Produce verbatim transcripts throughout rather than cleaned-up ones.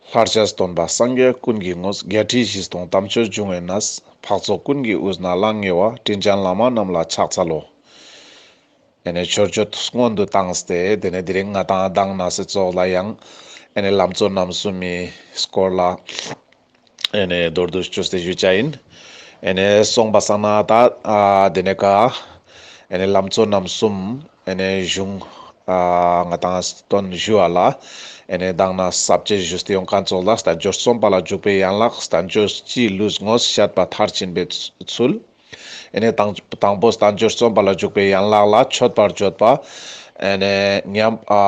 ལྷར་བཅས་སྟོན་པ་སངས་རྒྱས་ཀུན་གྱི་ངོས། བརྒྱད་ཁྲི་བཞི་སྟོང་དམ་ཆོས་འབྱུང་བའི་གནས། འཕགས་ཚོགས་ཀུན་གྱི་དབུས་ན་ལྷང་ངེ་བ། དྲིན་ཅན་བླ་མ་རྣམས་ལ་ཕྱག་འཚལ་ལོ། ཨེ་ནེ་མཆོད་བརྗོད་སྔོན་དུ་བཏང་སྟེ་དེ་ནེ་དེ་རིང་ང་ཏང་མདང་ནེ་སི་ཙོགས་ལ་ཡང་ཨེ་ནེ་ལམ་གཙོ་རྣམ་གསུམ་མི་སྐོར་ལ་ཨེ་ནེ་མདོར་བསྡུས་ཅོས་ཏེ་ཞུ་ཅེས་ཡིན། ཨེ་ནེ་སོང་པ་སང་ན་ད་ཨ་དེ་ནེ་ཀ་ཨེ་ནེ་ལམ་གཙོ་རྣམ་གསུམ་ཨེ་ནེ་གཞུང་ཨ་ང་ཏང་སྟོན་ཞུ་བ་ལ་ཨེ་ནེ་མདང་ནེ་ས་བཅད་ཞུས་ཏེ་ཡོང་མཁན་ཙོགས་ལ་བསྟན་བཅོས་རྩོམ་པ་ལ་འཇུག་པའི་ཡན་ལག། བསྟན་བཅོས་སྤྱིའི་ལུས་དངོས་བཤད་པ་མཐར་ཕྱིན་པའི་ཚུལ། ཨེ་ནེ་དང་དང་པོ་བསྟན་བཅོས་རྩོམ་པ་ལ་འཇུག་པའི་ཡན་ལག་ལ་མཆོད་པར་བརྗོད་པ། ཨེ་ནེ་ཉམས་ཨ་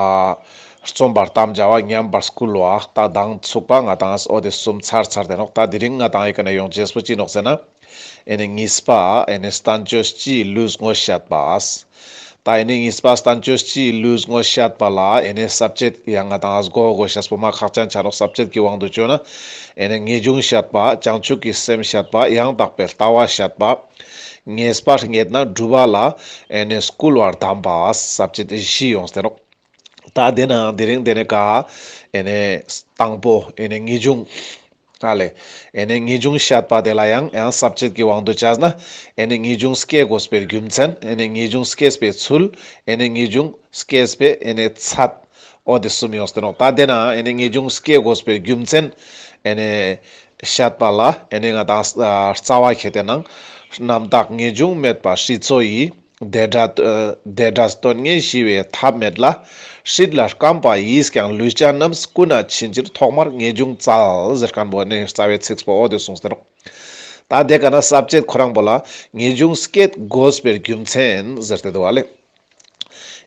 རྩོམ་པར་དམ་བཅའ་བ། ཉམས་པར་བསྐུལ་བ། ད་མདང་ཚུགས་པ་ང་ཏང་འོ་དེ་གསུམ་ཚར་ཚར་ཏེ་ནོག། ད་དེ་རིང་ང་ཏང་ཨི་ཀ་ནེ་ཡོང་ཅེས་པོ་ཅི་ནོག་ཟེར་ན། ཨེ་ནེ་གཉིས་པ་ཨེ་ནེ་བསྟན་བཅོས་སྤྱིའི་ལུས་དངོས་བཤད་པ། ད་ཨེ་ནེ་གཉིས་པ་བསྟན་བཅོས་སྤྱིའི་ལུས་དངོས་བཤད་པ་ལ་ཨེ་ནེ་ས་བཅད་ཡང་ང་ཏང་ཨ་གོ་གོ་ཤེས་པོ་མ་ཁག་ཅན་ཆ་ནོག། ས་བཅད་ཀྱི་དབང་དུ་བཅོས་ན་ཨེ་ནེ་ངེས་འབྱུང་བཤད་པ། བྱང་ཆུབ་ཀྱི་སེམས་བཤད་པ། ཡང་དག་པའི་ལྟ་བ་བཤད་པ། ངེས་པ་རྙེད་ན་སྒྲུབ་པ་ལ་ཨེ་ནེ་བསྐུལ་བར་གདམས་པ། ས་བཅད་བཞི་ཡོངས་ཏེ་ནོག། ད་དེ་ནེ་དེ་རིང་དེ་ནེ་ཀ་ཨེ་ནེ་དང་པོ་ཨེ་ནེ་ངེས་འབྱུང་ཨ་ལེ། ཨེ་ནེ་ངེས་འབྱུང་བཤད་པ་དེ་ལ་ཡང་ཡང་ས་བཅད་ཀྱི་དབང་དུ་བྱས་ན་ཨེ་ནེ་ངེས་འབྱུང་སྐྱེ་དགོས་པའི་རྒྱུ་མཚན། ཨེ་ནེ་ངེས་འབྱུང་སྐྱེས་པའི་ཚུལ། ཨེ་ནེ་ངེས་འབྱུང་སྐྱེས་པའི་ཨེ་ནེ་ཚད། འོ་དེ་གསུམ་ཡོངས་ཏེ་ནོག། ད་དེ་ནེ་ཨེ་ནེ་ངེས་འབྱུང་སྐྱེ་དགོས་པའི་རྒྱུ་མཚན་ཨེ་ནེ་བཤད་པ་ལ་ཨེ་ནེ་ང་ཏང་རྩ་བ་ཁྱེར་ཏེ་ན་རྣམ་དག་ངེས་འབྱུང་མེད་པ་སྲིད་མཚོ་ཡི། དེ་འདྲ་དེ་འདྲ་སྟོན་ངེས་ཞི་བའི་ཐབས་མེད་ལ། སྲིད་ལ་རྐངས་པ་ཡིས་ཀྱང་ལུས་ཅན་རྣམས། ཀུན་ནས་ཕྱིན་ཕྱིར་ཐོག་མར་ངེས་འབྱུང་བཙལ། ཟེར་མཁན་པོ་ནི་རྩ་བའི་ཚིགས་པོ་འོ་དེ་གསུངས་ཏེ་ནོག། ད་དེ་ཀ་ནེ་ས་བཅད་ཁོ་རང་པོ་ལ་ངེས་འབྱུང་སྐྱེ་དགོས་པའི་རྒྱུ་མཚན་ཟེར་ཏེ་འདུག་བ་ལེ།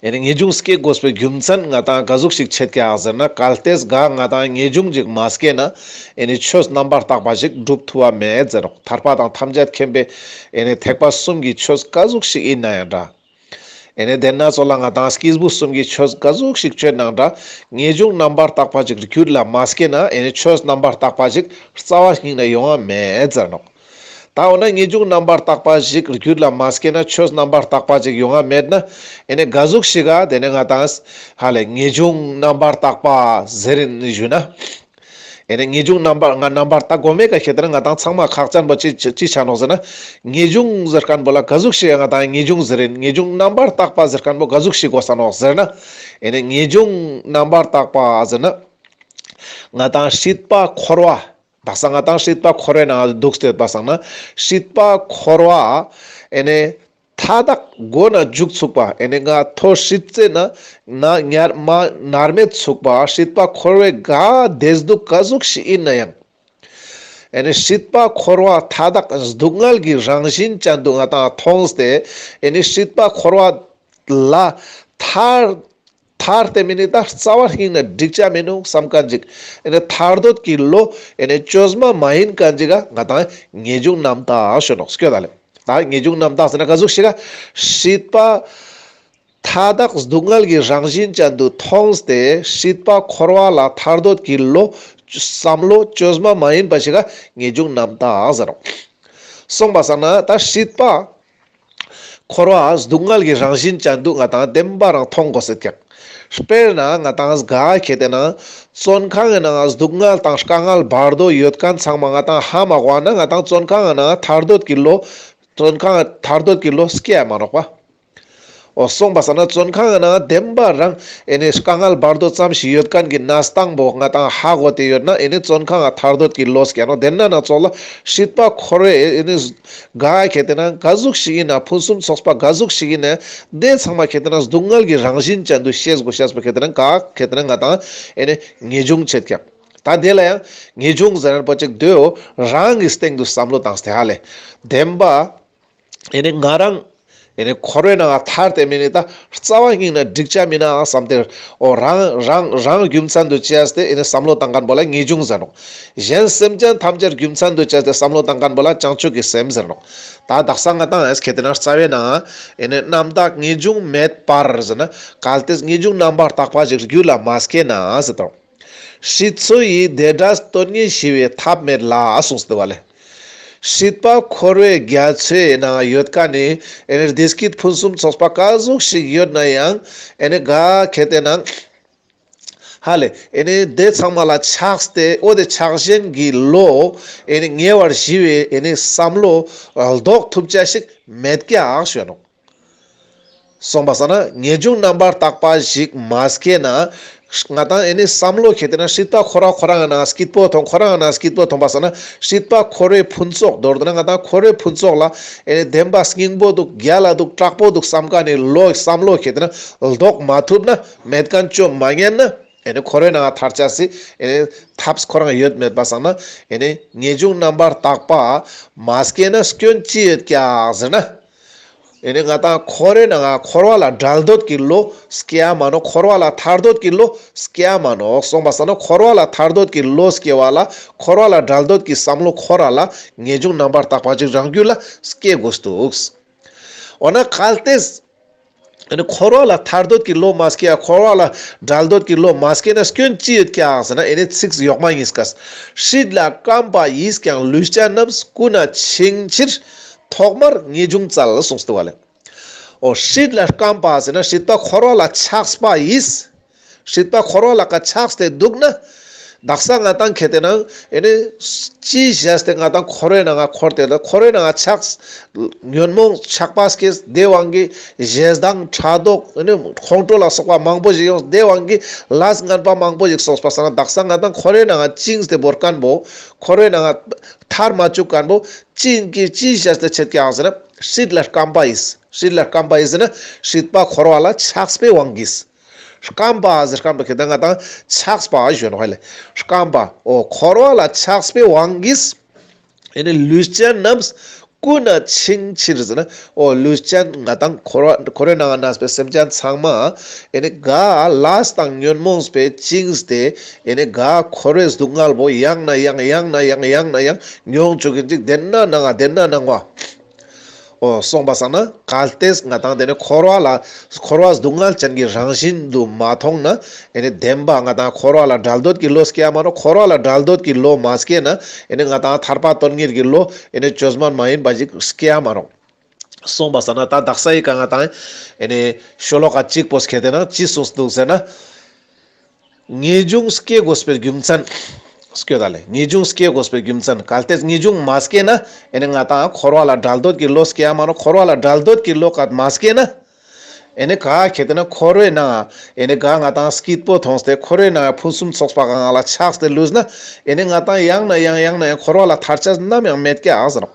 ཨེ་ནེ་ངེས་འབྱུང་སྐྱེ་དགོས་པའི་རྒྱུ་མཚན་ང་ཏང་ག་ཟུག་ཞིག་ཆེད་ཀྱག་ཟེར་ན། གལ་ཏེ་ག་ང་ཏང་ངེས་འབྱུང་ཅིག་མ་སྐྱེས་ན་ཨེ་ནེ་ཆོས་རྣམ་པར་དག་པ་ཞིག་སྒྲུབ་ཐུབ་པ་མེད་ཟེར་ནོག། ཐར་པ་དང་ཐམས་ཅད་མཁྱེན་པའི་ཨེ་ནེ་ཐེག་པ་གསུམ་གྱི་ཆོས་ག་ཟུག་ཞིག་ཡིན་ན་ཡང་འདྲ། ཨེ་ནེ་དེ་ན་ཚོ་ལ་ང་ཏང་སྐྱེས་བུ་གསུམ་གྱི་ཆོས་ག་ཟུག་ཞིག་སྤྱོད་ནའང་འདྲ། ངེས་འབྱུང་རྣམ་པར་དག་པ་ཅིག་རྒྱུད་ལ་མ་སྐྱེས་ན་ཨེ་ནེ་ཆོས་རྣམ་པར་དག་པ་ཅིག་རྩ་བ་ཉིད་ནེ་ཡོང་བ་མེད་ཟེར་ནོག། ད་འོ་ན་ངེས་འབྱུང་རྣམ་པར་དག་པ་ཞིག་རྒྱུད་ལ་མ་སྐྱེས་ན་ཆོས་རྣམ་པར་དག་པ་ཅིག་ཡོང་བ་མེད་ན་ཨེ་ནེ་ག་ཟུག་ཞིག་ག་དེ་ནེ་ང་ཏང་ཧ་ལེ་ངེས་འབྱུང་རྣམ་པར་དག་པ་ཟེར་ཡིན་ཞུ་ན། ཨེ་ནེ་ངེས་འབྱུང་རྣམ་པར་ང་རྣམ་པར་དག་གོ་མེད་ཀ་ཁྱེར་ཏེ་ན་ང་ཏང་ཚང་མ་ཁག་ཅན་པོ་ཅི་ཅི་ཅི་ཆ་ནོག་ཟེར་ན། ངེས་འབྱུང་ཟེར་མཁན་པོ་ལ་ག་ཟུག་ཞིག་ང་ཏང་ངེས་འབྱུང་ཟེར་ཡིན། ངེས་འབྱུང་རྣམ་པར་དག་པ་ཟེར་མཁན་པོ་ག་ཟུག་ཞིག་གོས་ས་ནོག་ཟེར་ན། ཨེ་ནེ་ངེས་འབྱུང་རྣམ་པར་དག་པ་ཟེར་ན། ང་ཏང་སྲིད་པ་འཁོར་བ། དག་ས་ང་ཏང་སྲིད་པ་འཁོར་བའི་ནང་འདུག་སྟེ་ཡོད་པ་སང་ན། སྲིད་པ་འཁོར་བ་ཨེ་ནེ་མཐའ་དག་མགོ་ནེ་མཇུག་ཚུགས་པ། ཨེ་ནེ་ང་ཐོ་སྲིད་རྩེ་ནེ་ན་ཉར་མ་ནར་མེད་ཚུགས་པ། སྲིད་པ་འཁོར་བའི་ག་བདེ་སྡུག་ག་ཟུག་ཞིག་ཡིན་ན་ཡང་། ཨེ་ནེ་སྲིད་པ་འཁོར་བ་མཐའ་དག་སྡུག་བསྔལ་གྱི་རང་བཞིན་ཅན་དུ་ང་ཏང་མཐོང་སྟེ། ཨེ་ནེ་སྲིད་པ་འཁོར་བ་ལ་ཐར་ཐར་ཏེ་མེ་ནི་ད་རྩ་བ་ཉིད་ནེ་འགྲིག་ཅེས་མི་ནུག་བསམ་མཁན་ཅིག། ཨེ་ནེ་ཐར་འདོད་ཀྱི་བློ་ཨེ་ནེ་བཅོས་མ་མ་ཡིན་མཁན་ཅིག་ག་ང་ཏང་ངེས་འབྱུང་རྣམ་དག་ཞུ་ནོག་སྐྱོད་ད་ལེ། ད་ངེས་འབྱུང་རྣམ་དག་ཟེར་ན་ག་ཟུག་ཞིག་ག། སྲིད་པ་མཐའ་དག་སྡུག་བསྔལ་གྱི་རང་བཞིན་ཅན་དུ་མཐོང་སྟེ་སྲིད་པ་འཁོར་བ་ལ་ཐར་འདོད་ཀྱི་བློ་བསམ་བློ་བཅོས་མ་མ་ཡིན་པ་ཞིག་ག་ངེས་འབྱུང་རྣམ་དག་ཟེར་ནོག། སོང་པ་སང་ན་ད་སྲིད་པ་འཁོར་བ་སྡུག་བསྔལ་གྱི་རང་བཞིན་ཅན་དུ་ང་ཏང་བདེན་པ་རང་མཐོང་དགོས་སེད་ཀྱག། དཔེར་ན་ང་ཏང་ག་ཁྱེར་ཏེ་ན་བཙོན་ཁང་གི་ནང་སྡུག་བསྔལ་དང་དཀའ་ངལ་བར་དོ་ཡོད་མཁན་ཚང་མ་ང་ཏང་ཧ་མ་གོ་ན་ང་ཏང་བཙོན་ཁང་གི་ནང་ཐར་འདོད་ཀྱི་བློ་བཙོན་ཁང་ཐར་འདོད་ཀྱི་བློ་སྐྱེ་ཡ་མ་ནོག་པ། འོ་སོང་པ་སང་ན་བཙོན་ཁང་གི་ནང་བདེན་པ་རང་ཨེ་ནེ་དཀའ་ངལ་བར་དོ་ཙམ་ཞིག་ཡོད་མཁན་གྱི་གནས་སྟངས་པོ་ང་ཏང་ཧ་གོ་སྟེ་ཡོད་ན་ཨེ་ནེ་བཙོན་ཁང་ང་ཐར་འདོད་ཀྱི་བློ་སྐྱེ་ནོག། དེ་ན་ན་ཚོགས་ལ་སྲིད་པ་འཁོར་བའི་ཨེ་ནེ་ག་ཁྱེར་ཏེ་ན་ག་ཟུག་ཞིག་ཡིན་ན་ཕུན་སུམ་ཚོགས་པ་ག་ཟུག་ཞིག་ཡིན་ན་དེ་ཚང་མ་ཁྱེར་ཏེ་ན་སྡུག་བསྔལ་གྱི་རང་བཞིན་ཅན་དུ་ཤེས་དགོས་ཤེས་པ་ཁྱེར་ཏེ་ན་ག་ཁྱེར་ཏེ་ན་ང་ཏང་ཨེ་ནེ་ངེས་འབྱུང་ཆེད་ཀྱག། ད་དེ་ལ་ཡང་ངེས་འབྱུང་ཟེར་ན་པོ་ཅིག་དོ་རང་གི་སྟེང་དུ་བསམ་བློ་བཏང་སྟེ་ཧ་ལེ། བདེན་པ། ཨེ་ནེ་ང་རང་ཨེ་ནེ་འཁོར་བའི་ནང་ཐར་ཏེ་མེ་ནི་ད་རྩ་བ་ཉིད་ནེ་འགྲིག་ཅེས་མི་ནུག་བསམ་སྟེ། འོ་རང་རང་རང་རྒྱུ་མཚན་དུ་བྱས་ཏེ་ཨེ་ནེ་བསམ་བློ་བཏང་མཁན་པོ་ལ་ངེས་འབྱུང་ཟེར་ནོག། གཞན་སེམས་ཅན་ཐམས་ཅད་རྒྱུ་མཚན་དུ་བྱས་ཏེ་བསམ་བློ་བཏང་མཁན་པོ་ལ་བྱང་ཆུབ་ཀྱི་སེམས་ཟེར་ནོག། ད་དག་ས་ང་ཏང་ཨེ་ཁྱེར་ཏེ་ན་རྩ་བའི་ནང་ཨེ་ནེ་རྣམ་དག་ངེས་འབྱུང་མེད་པར་ཟེར་ན་གལ་ཏེ་ངེས་འབྱུང་རྣམ་པར་དག་པ་ཞིག་རྒྱུད་ལ་མ་སྐྱེས་ན་ཟེར་དང་། སྲིད་མཚོ་ཡི་དེ་འདྲ་སྟོན་ངེས་ཞི་བའི་ཐབས་མེད་ལ་གསུངས་ཏེ་བ་ལེ། སྲིད་པ་འཁོར་བའི་རྒྱ་མཚོའི་ནང་ཡོད་མཁན་ནི་ཨེ་ནེ་བདེ་སྐྱིད་ཕུན་སུམ་ཚོགས་པ་ག་ཟུག་ཞིག་ཡོད་ན་ཡང་ཨེ་ནེ་ག་ཁྱེར་ཏེ་ན་ ཧ་ལེ། ཨེ་ནི་དེ་ཚང་མ་ལ་ཆགས་ཏེ་འོ་དེ་ཆགས་ཞེན་གྱི་བློ་ཨེ་ནི་ཉེ་བར་ཞི་བའི་ཨེ་ནི་བསམ་བློ་ལྡོག་ཐུབ་ཅེས་ཤིག་མེད་ཀྱག་ཞུ་ནོག། སོང་པ་སང་ན་ངེས་འབྱུང་རྣམ་པར་དག་པ་ཞིག་མ་སྐྱེས་ན། ང་ཏང་ཨེ་ནི་བསམ་བློ་ཁེ་ཏེ་ན་སྲིད་པ་འཁོར་བ་ཁོ་རང་ང་ན་སྐྱིད་པོ་མཐོང་། ཁོ་རང་ང་ན་སྐྱིད་པོ་མཐོང་པ་སང་ན་སྲིད་པ་འཁོར་བའི་ཕུན་ཚོགས་མདོར་བསྡུ་ན་ང་ཏང་འཁོར་བའི་ཕུན་ཚོགས་ལ་ཨེ་ནི་བདེན་པ་སྙིང་པོ་འདུག་རྒྱལ་ལ་འདུག་དྲག་པོ་འདུག་བསམ་མཁན་ནི་བློ་བསམ་བློ་ཁེ་ཏེ་ན་ལྡོག་མ་ཐུབ་ན་མེད་མཁན་བཅོ་མ་ཉན་ན། ཨེ་ནི་འཁོར་བའི་ནང་ཐར་ཆ་སི་ཨེ་ནི་ཐབས་ཁོ་རང་ཡོད་མེད་པ་སང་ན་ཨེ་ནི་ངེས་འབྱུང་རྣམ་པར་དག་པ་མ་སྐྱེས་ན་སྐྱོན་ཅི་ཡོད་ཀྱག་ཟེར་ན། ཨེ་ནི་ང་ཏང་འཁོར་བའི་ནང་འཁོར་བ་ལ་བྲལ་འདོད་ཀྱི་བློ་སྐྱེ་ཡ་མ་ནོག། འཁོར་བ་ལ་ཐར་འདོད་ཀྱི་བློ་སྐྱེ་ཡ་མ་ནོག། སོང་པ་སང་ན་འཁོར་བ་ལ་ཐར་འདོད་ཀྱི་བློ་སྐྱེ་བ་ལ་འཁོར་བ་ལ་བྲལ་འདོད་ཀྱི་བསམ་བློ་ཁོ་རང་ལ་ངེས་འབྱུང་རྣམ་པར་དག་པ་ཅིག་རང་རྒྱུད་ལ་སྐྱེ་དགོས་འདུག། འོ་ན་གལ་ཏེ་ཨེ་ནི་འཁོར་བ་ལ་ཐར་འདོད་ཀྱི་བློ་མ་སྐྱེས་ཡ་འཁོར་བ་ལ་བྲལ་འདོད་ཀྱི་བློ་མ་སྐྱེས་ན་སྐྱོན་ཅི་ཡོད་ཀྱག་ཟེར་ན་ཨེ་ནི་ཚིག་ཡོག་མ་གཉིས་ཀ། སྲིད་ལ་རྐང་པ་ཡིས་ཀྱང་ལུས་ཅན་རྣམས། ཀུན་ནས་འཆིང་ཕྱིར་ཐོག་མར་ངེས་འབྱུང་བཙལ་གསུངས་ཏེ་བ་ལེ། འོ་སྲིད་ལ་རྐང་པ་ཟེར་ན་སྲིད་པ་འཁོར་བ་ལ་ཆགས་པ་ཡིས། སྲིད་པ་འཁོར་བ་ལ་ཀ་ཆགས་ཏེ་འདུག་ན། དག་ས་ང་ཏང་ཁེ་ཏེ་ན་ཨེ་ནི་ཅི་བྱས་ཏེ་ང་ཏང་འཁོར་བའི་ནང་འཁོར་ཏེ་ད་འཁོར་བའི་ནང་ཆགས། ཉོན་མོངས་ཆགས་པ་སྐྱེས་དེ་དབང་གིས་ཞེ་སྡང་ཕྲག་དོག་ཨེ་ནི་ཁོང་ཁྲོ་ལ་སོགས་པ་མང་པོ་ཞིག་ཡོང་དེ་དབང་གིས་ལས་ངན་པ་མང་པོ་ཞིག་སོང་པ་སང་ན་དག་ས་ང་ཏང་འཁོར་བའི་ནང་བཅིངས་ཏེ་བོར་མཁན་པོ་འཁོར་བའི་ནང་ཐར་མ་བཅུག་མཁན་པོ་ཅི་ཡིན་གྱི་ཅི་བྱས་ཏེ་ཆེད་ཀྱག་ཟེར་ན་སྲིད་ལ་རྐང་པ་ཡིས། སྲིད་ལ་རྐང་པ་ཡིས་ཟེར་ན་སྲིད་པ་འཁོར་བ་ལ་ཆགས་པའི་དབང་གིས། རྐང་པ་ཟེར་མཁན་པོ་ཁེ་ཏེ་ན་ང་ཏང་ཆགས་པ་ཞུ་ནོག་ཧ་ལེ། རྐང་པ་འོ་འཁོར་བ་ལ་ཆགས་པའི་དབང་གིས་ཨེ་ནི་ལུས་ཅན་རྣམས་ཀུན་ནས་འཆིང་ཕྱིར་ཟེར་ན་འོ་ལུས་ཅན་ང་ཏང་འཁོར་བ་འཁོར་བའི་ནང་ན་གནས་པའི་སེམས་ཅན་ཚང་མ་ཨེ་ནི་ག་ལས་དང་ཉོན་མོངས་པས་བཅིངས་ཏེ་ཨེ་ནི་ག་འཁོར་བའི་སྡུག་བསྔལ་པོ་ཡང་ན་ཡང་ཡང་ན་ཡང་ཡང་ན་ཡང་མྱོང་བཅུག་གིན་ཅིག་དེ་ན་ནང་ང་དེ་ན་ནང་བ། འོ་སོང་པ་སང་ན་གལ་ཏེ་ང་ཏང་དེ་ནི་འཁོར་བ་ལ་འཁོར་བ་སྡུག་བསྔལ་ཅན་གྱི་རང་བཞིན་དུ་མ་མཐོང་ན་ཨེ་ནི་བདེན་པ་ང་ཏང་འཁོར་བ་ལ་བྲལ་འདོད་ཀྱི་བློ་སྐྱེ་ཡ་མ་ནོག། འཁོར་བ་ལ་བྲལ་འདོད་ཀྱི་བློ་མ་སྐྱེས་ན་ཨེ་ནི་ང་ཏང་ཐར་པ་དོན་གཉེར་གྱི་བློ་ཨེ་ནི་བཅོས་མ་མ་ཡིན་པ་ཞིག་སྐྱེ་ཡ་མ་ནོག། སོང་པ་སང་ན་ད་དག་ས་ཡི་ཀ་ང་ཏང་ཨེ་ནི་ཤོ་ལོ་ཀ་གཅིག་པོ་ཁེ་ཏེ་ན་ཅི་གསུངས་འདུག་ཟེར་ན། ངེས་འབྱུང་སྐྱེ་དགོས་པའི་རྒྱུ་མཚན། སྐྱོད་ད་ལེ། ངེས་འབྱུང་སྐྱེ་དགོས་པའི་རྒྱུ་མཚན། གལ་ཏེ་ངེས་འབྱུང་མ་སྐྱེས་ན་ཨེ་ནི་ང་ཏང་འཁོར་བ་ལ་བྲལ་འདོད་ཀྱི་བློ་སྐྱེ་ཡ་མ་ནོག། འཁོར་བ་ལ་བྲལ་འདོད་ཀྱི་བློ་ཀ་མ་སྐྱེས་ན་ཨེ་ནི་ག་ཁེ་ཏེ་ན་འཁོར་བའི་ནང་ཨེ་ནི་ག་ང་ཏང་སྐྱིད་པོ་མཐོང་སྟེ་འཁོར་བའི་ནང་ཕུན་སུམ་ཚོགས་པ་གང་ལ་ཆགས་ཏེ་ལུས་ན་ཨེ་ནི་ང་ཏང་ཡང་ན་ཡང་ཡང་ན་ཡང་འཁོར་བ་ལ་ཐར་ཆ་ནམ་ཡང་མེད་ཀྱག་ཟེར་ནོག།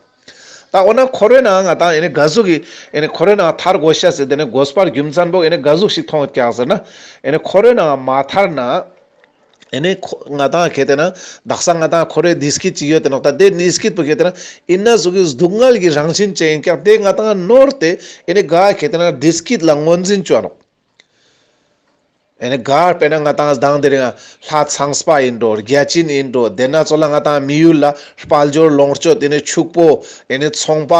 ད་འོ་ན་འཁོར་བའི་ནང་ང་ཏང་ཨེ་ནི་ག་ཟུག་གི་ཨེ་ནི་འཁོར་བའི་ནང་ཐར་དགོས་ཤ་ཟེར་དེ་ནི་དགོས་པར་རྒྱུ་མཚན་པོ་ཨེ་ནི་ག་ཟུག་ཞིག་མཐོང་ཡོད་ཀྱག་ཟེར་ན། ཨེ་ནི་འཁོར་བའི་ནང་མ་ཐར་ན་ཨེ་ནི་ཁོ་ང་ཏང་ཁེ་ཏེ་ན་དག་ས་ང་ཏང་འཁོར་བའི་བདེ་སྐྱིད་ཅིག་ཡོད་དེ་ནོག། ད་དེ་བདེ་སྐྱིད་པོ་ཁེ་ཏེ་ན་ཨིན་ན་ཟུག་གི་སྡུག་བསྔལ་གྱི་རང་བཞིན་ཅན་ཡིན་ཀྱག། དེ་ང་ཏང་ནོར་ཏེ་ཨེ་ནི་ག་ཁེ་ཏེ་ན་བདེ་སྐྱིད་ལ་ངོས་འཛིན་བཅོ་ནོག། ཨེ་ནི་ག་དཔེར་ན་ང་ཏང་མདང་དེ་རིང་ལྷ་ཚངས་པ་ཡིན་འགྲོ་བརྒྱ་བྱིན་ཡིན་འགྲོ་དེ་ན་ཚོ་ལ་ང་ཏང་མི་ཡུལ་ལ་དཔལ་འབྱོར་ལོངས་སྤྱོད་ཨེ་ནི་ཕྱུག་པོ་ཨེ་ནི་ཚོང་པ་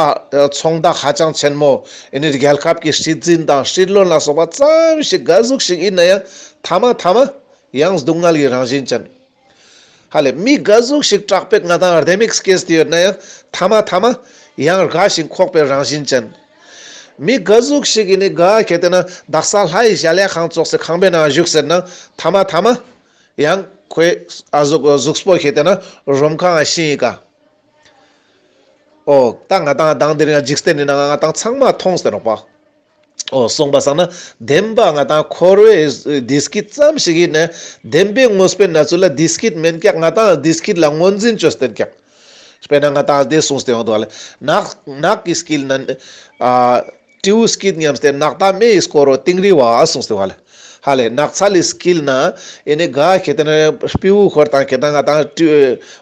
ཚོང་བདག་ཧ་ཅང་ཆེན་མོ་ཨེ་ནི་རྒྱལ་ཁབ་ཀྱི་སྲིད་འཛིན་དང་སྲིད་བློན་ལ་སོགས་པ་ཙམ་ཞིག་ག་ཟུག་ཞིག་ཡིན་ན་ཡང་ཐ་མ་ཐ་མ་ཡང་སྡུག་བསྔལ་གྱི་རང་བཞིན་ཅན། ཧ་ལེ་མི་ག་ཟུག་ཞིག་དྲག་པོ་ང་ཏང་ལྡེ་མིག་སྐྱེས་ཏེ་ཡོད་ན་ཡང་ཐ་མ་ཐ་མ་ཡང་རྒ་ཞིང་འཁོགས་པའི་རང་བཞིན་ཅན། མི་ག་ཟུག་ཞིག་ཨེ་ནི་ག་ཁེ་ཏེ་ན་དག་ས་ལྷ་ཡི་གཞལ་ཡས་ཁང་ཙོགས་སི་ཁང་པའི་ནང་བཞུགས་ཟེར་ན་ཐ་མ་ཐ་མ་ཡང་ཁོའི་ཨ་ཟུག་གཟུགས་པོ་ཁེ་ཏེ་ན་རུམ་ཁང་ང་ཤི་ཡི་ཀ། འོ་ད་ང་ཏང་མདང་དེ་རིང་འཇིག་རྟེན་ནི་ནང་ང་ང་ཏང་ཚང་མ་མཐོང་སྟེ་ནོག་པ། འོ་སོང་པ་སང་ན་བདེན་པ་ང་ཏང་འཁོར་བའི་བདེ་སྐྱིད་ཙམ་ཞིག་ཡིན་ན་བདེན་པའི་དངོས་པོའི་གནས་ཚུལ་ལ་བདེ་སྐྱིད་མེན་ཀྱག། ང་ཏང་བདེ་སྐྱིད་ལ་ངོས་འཛིན་བཅོས་ཏེ་ཀྱག། དཔེར་ན་ང་ཏང་དེ་གསུངས་ཏེ་ཡོང་འདུག་ལེ། ནགས་ནགས་ཀྱི་དཀྱིལ་ན་ཨ་སྤྲེའུ་སྐྱིད་སྙམ་སྟེ་ནགས་དང་མེ་ཡིས་བསྐོར་རོ་དིང་རི་བ་གསུངས་ཏེ་ཡོང་ལེ། ཧ་ལེ་ནགས་ཚལ་ལི་དཀྱིལ་ན་ཨེ་ནི་ག་ཁེ་ཏེ་ན་སྤྲེའུ་འཁོར་དང་ཁེ་ཏེ་ན་ང་ཏང་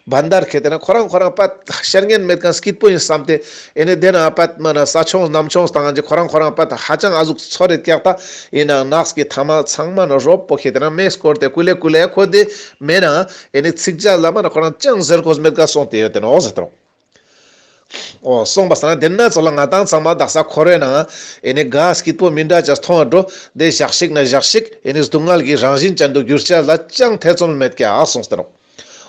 བན་དར་ཁེ་ཏེ་ན་ཁོ་རང་ཁོ་རང་པད་ཤར་ཉན་མེད་མཁན་སྐྱིད་པོ་ཡིན་བསམ་སྟེ་ཨེ་ནི་དེ་ན་པད་མ་ན་ས་ཆུང་གནམ་ཆུང་བཏང་ཅིག་ཁོ་རང་ཁོ་རང་པད་ཧ་ཅང་ཨ་ཟུག་ཚོར་རེད་ཀྱག། ད་ཡིན་ནའང་ནགས་ཀྱི་མཐའ་མ་ཚང་མ་ན་རོབ་པོ་ཁེ་ཏེ་ན་མེ་བསྐོར་ཏེ་ཀུ་ལེ་ཀུ་ལེ་ཁོ་དེ་མེ་ན་ཨེ་ནི་ཚིག་ཅ་ལ་མ་ན་ཁོ་རང་ཅང་ཟེར་དགོས་མེད་ཀ་སོང་སྟེ་ཡོད་དེ་ནོག་ཟེར་ཏོ། འོ་སོང་པ་སང་ན་དེ་ན་ཚོ་ལ་ང་ཏང་ཚང་མ་དག་ས་འཁོར་བའི་ནང་ཨེ་ནི་ག་སྐྱིད་པོ་མི་འདྲ་ཅིག་མཐོང་འགྲོ་དེ་ཞག་ཞིག་ན་ཞག་ཞིག་ཨེ་ནི་སྡུག་བསྔལ་གྱི་རང་བཞིན་ཅན་དུ་འགྱུར་ཅེས་ལ་ཅང་ཐེ་ཚོམ་མེད་ཀྱག་གསུངས་ཏེ་ནོག།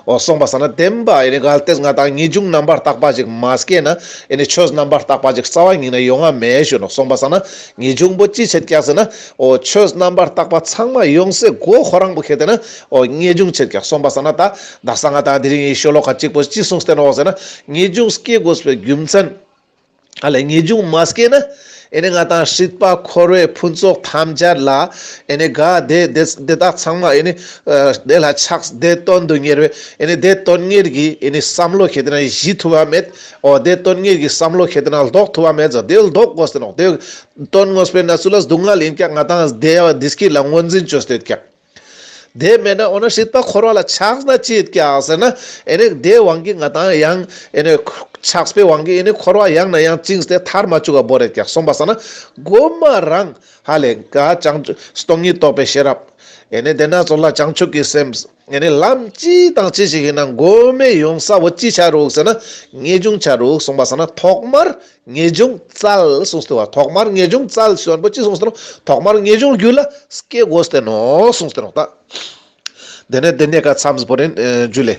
འོ་སོང་པ་སང་ན་བདེན་པ་ཨེ་ནི་གལ་ཏེ་ང་ཏང་ངེས་འབྱུང་རྣམ་པར་དག་པ་ཅིག་མ་སྐྱེས་ན་ཨེ་ནི་ཆོས་རྣམ་པར་དག་པ་ཅིག་རྩ་བ་ཉིད་ནས་ཡོང་ང་མེད་ཞུ་ནོག། སོང་པ་སང་ན་ངེས་འབྱུང་པོ་ཅི་བྱེད་ཀྱག་ཟེར་ན། འོ་ཆོས་རྣམ་པར་དག་པ་ཚང་མ་ཡོང་སའི་སྒོ་ཁོ་རང་པོ་ཁེ་ཏེ་ན་འོ་ངེས་འབྱུང་བྱེད་ཀྱག། སོང་པ་སང་ན་ད་ད་ས་ང་ཏང་དེ་རིང་ངི་ཤོ་ལོ་ཀ་གཅིག་པོ་ཅི་གསུངས་ཏེ་ནོག་ཟེར་ན། ངེས་འབྱུང་སྐྱེ་དགོས་པའི་རྒྱུ་མཚན། ཨ་ལས་ངེས་འབྱུང་མ་སྐྱེས་ན་ཨེ་ནི་ང་ཏང་སྲིད་པ་འཁོར་བའི་ཕུན་ཚོགས་ཐམས་ཅད་ལ་ཨེ་ནི་ག་དེ་དེ་དེ་དག་ཚང་མ་ཨེ་ནི་ཨ་དེ་ལ་ཆགས་དེ་དོན་དུ་གཉེར་བའི་ཨེ་ནི་དེ་དོན་གཉེར་གྱི་ཨེ་ནི་བསམ་བློ་ཁེ་ཏེ་ན་གཞི་ཐུབ་པ་མེད། འོ་དེ་དོན་གཉེར་གྱི་བསམ་བློ་ཁེ་ཏེ་ན་ལྡོག་ཐུབ་པ་མེད་ཟེར། དེ་ལྡོག་དགོས་ཏེ་ནོག། དེ་དོན་དངོས་པོའི་གནས་ཚུལ་ལ་སྡུག་བསྔལ་ཡིན་ཀྱག། ང་ཏང་དེ་ཡ་བ་དེ་སྐྱིད་ལ་ངོས་འཛིན་བཅོས་ཏེ་ཡོད་ཀྱག། དེ་མེད་ན་འོ་ན་སྲིད་པ་འཁོར་བ་ལ་ཆགས་ན་ཅི་ཡོད་ཀྱག་ཟེར་ན། ཨེ་ནི་དེ་དབང་གིས་ང་ཏང་ཡང་ཨེ་ནི་ཆགས་པའི་དབང་གིས་ཨེ་ནི་འཁོར་བ་ཡང་ན་ཡང་བཅིངས་ཏེ་ཐར་མ་བཅུག་ག་བོར་ཡོད་ཀྱག། སོང་པ་སང་ན་གོ་མ་རང་ཧ་ལས་ག་བྱང་ཆུབ་སྟོང་ཉིད་རྟོགས་པའི་ཤེས་རབ། ཨེ་ནི་དེ་ན་ཚོ་ལ་བྱང་ཆུབ་ཀྱི་སེམས། ཨེ་ནི་ལམ་ཅི་དང་ཅི་ཞིག་ཡིན་ན་གོ་མེ་ཡོང་ས་བོ་ཅི་ཆ་རུག་ཟེར་ན་ངེས་འབྱུང་ཆ་རུག། སོང་པ་སང་ན་ཐོག་མར་ངེས་འབྱུང་བཙལ་གསུངས་ཏེ་བ། ཐོག་མར་ངེས་འབྱུང་བཙལ་ཞུ་བ་པོ་ཅི་གསུངས་ཏེ་ནོག། ཐོག་མར་ངེས་འབྱུང་རྒྱུད་ལ་སྐྱེ་དགོས་ཏེ་ནོག་གསུངས་ཏེ་ནོག་ད། དེ་ནས་དེ་ནས་ཀ་མཚམས་བོར་ཡིན། ཨེ་ཇུ་ལེ།